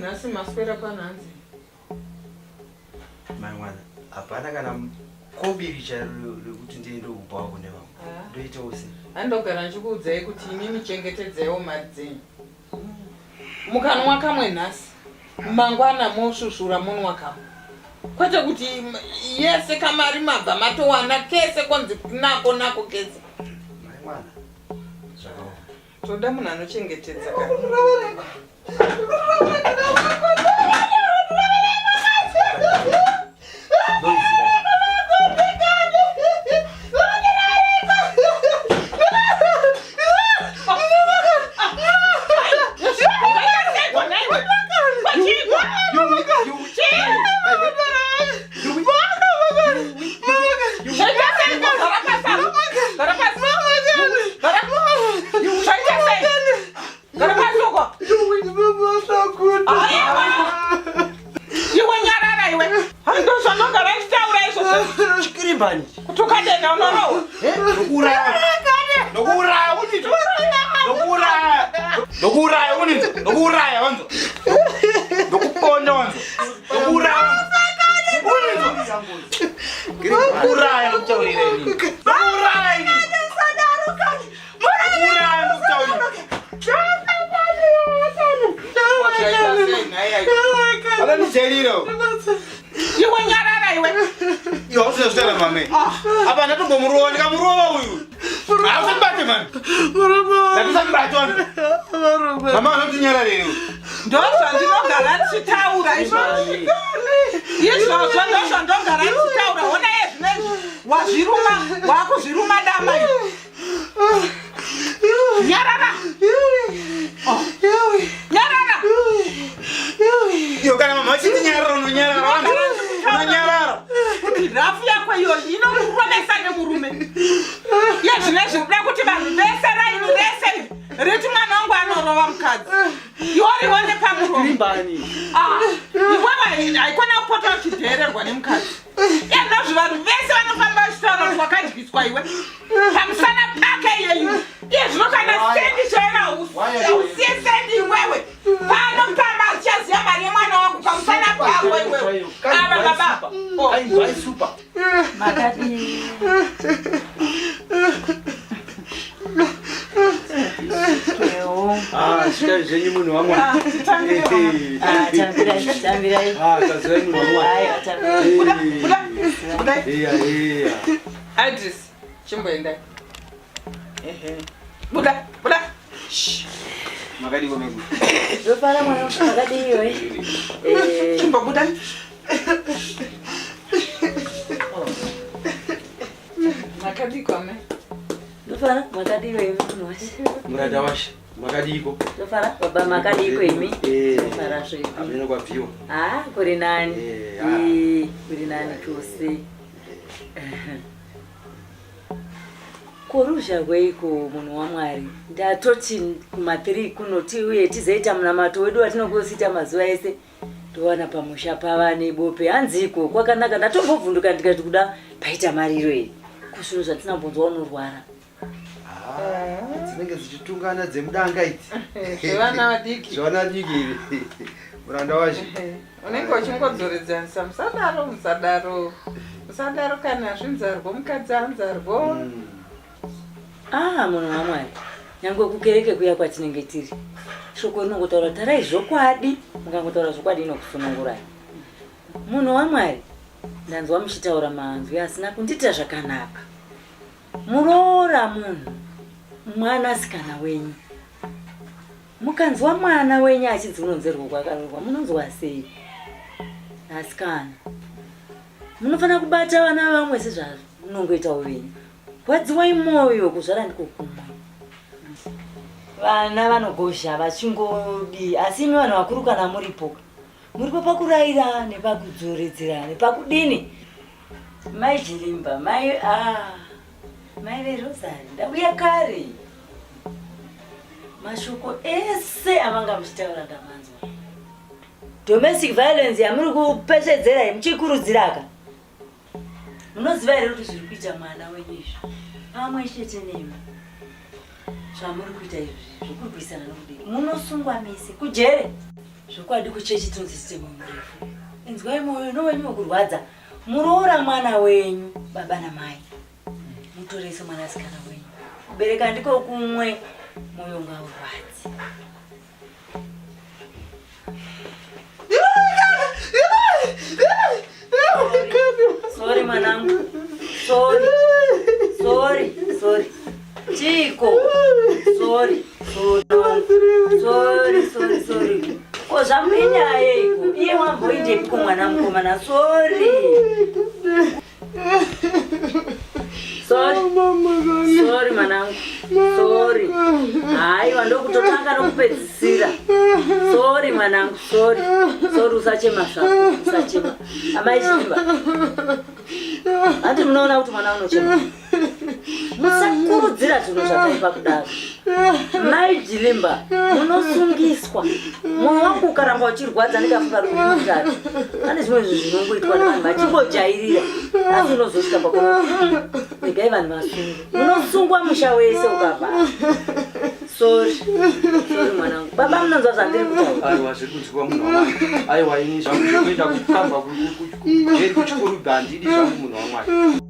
nhasi maswera pano hanzi? Mai mwana, hapana kana kobiri chairo rekuti ndiende kubhawa kune vamwe. Ah. Ndoitawo sei? Andogara ndichikuudzai kuti imimi chengetedzaiwo mari dzenyu. Mukanwa kamwe nhasi, mangwana mosvusvura monwa kamwe. Kwete kuti yese kamari mabva matowana kese konzi nako nako kese. Mai mwana, zvakaoma. Toda munhu anochengetedza ka. Iwe nyarara iwe. Ndozvandogara ndichitaura izvozvo. Chikirimbani. Kutuka dena unorohwa. Ndokuuraya. Ndokuuraya unito. Ndokuuraya. Ndokuuraya unito. Ndokuuraya wanzo. Ndokuponda wanzo. Ndokuuraya. Unito. Ndokuuraya ndokutaurira ini. Ndokuuraya ini. Ndokuuraya ndokutaurira. Akandijairira. Iwe nyarara iwe. Iwe hausina kutaura mame. Apa ndatombomurova ndikamurova uyu. Hausandibate mani. Ndatisandibate wani. Mama vanotinyarara iwe. Ndozvandinogara ndichitaura izvozvo. Izvozvo ndozvandogara ndichitaura. Hona iye zvinezvi wazviruma wakuzviruma dama iri. Nyarara. Oh. Nyarara. Iwe kana mama vachiti nyarara unonyarara wani. Unonyarara. Kuti rafu yako iyo inokuromesa nemurume. Iye zvinezvi uda kuti vanhu vese raini rese riti mwana wangu anorova mukadzi. Iwe uriwo nepamuromo. Ah, iwewe haikona kupota uchidheererwa nemukadzi. Iye vanhu vese vanofamba vachitaura kuti wakadyiswa iwe. Pamusana pake iyeyu. Iye zvino kana sendi chaira hausiye sendi iwewe. Pano pamba achaziva mari yemwana wangu pamusana pako iwewe. Ava baba. Oh. Makadii? Ah, svikai zvenyu munhu wamwari. Ah, tambirai, tambirai. Ah, tazirai munhu wamwari. Aiwa, tambirai. Buda, buda, buda. Iya, iya. Idris, chimboendai. Ehe. Buda, buda. Shh. Makadiko megu. Ndofara mwana wangu, makadii iwe? Eh, Chimbobuda. Makadiko ame. Ndofara, makadii iwe imi munhu washe? Muranda washe, makadiko. Ndofara, baba makadiko imi? Eh. Ndofara zvedu. Hameno kwabviwa. Ah, kuri nani? Eh, ah. Eh, kuri nani chose. Ko ruzha rweiko munhu waMwari? Ndatoti kuma3 kuno tiuye tizoita munamato wedu watinongosiita mazuva ese. Towana pamusha pava nebope hanziko kwakanaka ndatombovhunduka ndikati kuda paita mariro here. Kusviro zvatisina kumbonzwa unorwara. Ah, dzinenge dzichitungana dzemudanga idzi. Zvevana vadiki. Zvevana vadiki iri. Muranda washe. Unenge uchingodzoredzanisa musadaro musadaro. Musadaro kana zvinzarwo mukadzi anzarwo. Ah, munhu waMwari. Nyangwe kukereke kuya kwatinenge tiri. Shoko rinongotaura tarai zvokwadi, mukangotaura zvokwadi inokusunungurai. Munhu waMwari, ndanzwa muchitaura manzwi asina kundiita zvakanaka. Muroora munhu, mwanasikana wenyu. Mukanzwa mwana wenyu achinzi unonzerwa kwakaroorwa, munonzwa sei? Asikana, munofanira kubata vana vamwe sezvamunongoitawo venyu. Rwadziwai mwoyo, kuzvara ndiko kumwe. Vana vanogozha vachingodii, asi imi vanhu vakuru kana muripo, muripo pakuraira nepakudzoredzera nepakudini. Mai Jilimba, mai ah, mai veRosary, ndauya kare. Mashoko ese avanga muchitaura ndamanzwa. Domestic violence yamuri kupesvedzera iyi muchikurudziraka. Munoziva here kuti zviri kuita mwana wenyu izvi pamwe chete nemi zvamuri kuita izvi zvekurwisana nokudii munosungwa mese kujere. Zvokwadi kuchechi tinonzi tiite mwoyo murefu. Inzwai mwoyo nowenyu wekurwadza. Muroora mwana wenyu baba namai. Mutorese mwanasikana wenyu. Kubereka ndiko kumwe mwoyo ngaurwadze. Sorry mwanangu. Sorry. Sorry, sorry. Chiko. Sorry. Sorry. Sorry, sorry, sorry. Ko zvamuinyaya yeiko? Iye wamboindepiko mwana mukomana? Sorry. Sorry. Sorry mwanangu. Sorry. Haiwa ndokutotanga nokupedzisira. Sorry mwanangu, sorry. Sorry usachema zvako, usachema. Amai Chitimba. Hanti munoona kuti mwana unochema. Musakurudzira zvinhu zvakaipa kudaro. Mai Jilimba, munosungiswa. Mwoyo wangu ukaramba uchirwadza ndikafunga kuti ndinotari. Pane zvimwe zvinhu zvinongoitwa nevanhu vachingojairira. Asi unozosvika pakuona regai vanhu vasungwe. Munosungwa musha wese ukavhara. Sorry. Sorry mwanangu. Baba munonzwa zvandiri kutaura. Aiwa zviri kunzwiwa munhu waMwari. Aiwa ini zvangu zvekuenda kukamba kujeri kuchikuru handidi zvangu munhu waMwari.